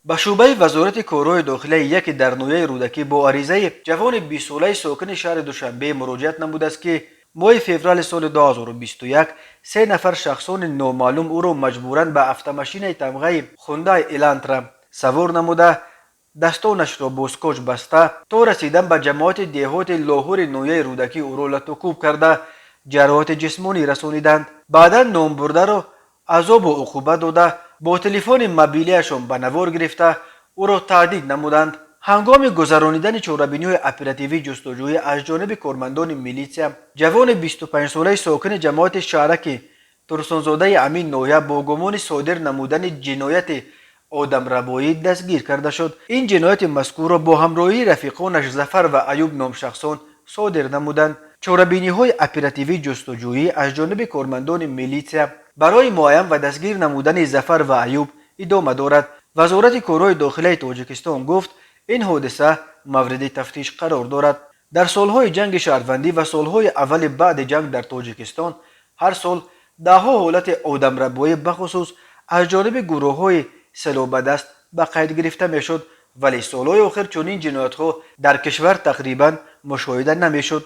Ба шӯъбаи Вазорати корҳои дохилаи яке дар ноҳияи Рӯдакӣ бо аризаи ҷавони 20-солаи сокини шаҳри Душанбе муроҷиат намудааст, ки моҳи феврали соли 2021 се нафар шахсони номаълум ӯро маҷбуран ба автомашинаи тамғаи Хундай Элантра савор намуда, дастонашро бо скотч баста, то расидан ба ҷамоати деҳоти Лоҳури ноҳияи Рӯдакӣ ӯро латукӯб карда, ҷароҳати ҷисмонӣ расониданд. Баъдан номбурдаро азобу уқубат дода, бо телефони мобилиашон ба навор гирифта, ӯро таҳдид намуданд. Ҳангоми гузаронидани чорабиниҳои оперативӣ ҷустуҷӯӣ аз ҷониби кормандони милитсия ҷавони 25-солаи сокини ҷамоати шаҳраки Турсунзодаи ҳамин ноҳия бо гумони содир намудани ҷинояти одамрабоӣ дастгир карда шуд. Ин ҷинояти мазкурро бо ҳамроҳии рафиқонаш Зафар ва Аюб ном шахсон содир намуданд. Чорабиниҳои оперативӣ ҷустуҷӯӣ аз ҷониби кормандони милитсия барои муайян ва дастгир намудани Зафар ва Аюб идома дорад. Вазорати корҳои дохилаи Тоҷикистон гуфт, ин ҳодиса мавриди тафтиш қарор дорад. Дар солҳои ҷанги шаҳрвандӣ ва солҳои аввали баъди ҷанг дар Тоҷикистон ҳар сол даҳҳо ҳолати одамрабоӣ, бахусус аз ҷониби гурӯҳҳои силоҳбадаст, ба қайд гирифта мешуд, вале солҳои охир чунин ҷиноятҳо дар кишвар тақрибан мушоҳида намешуд.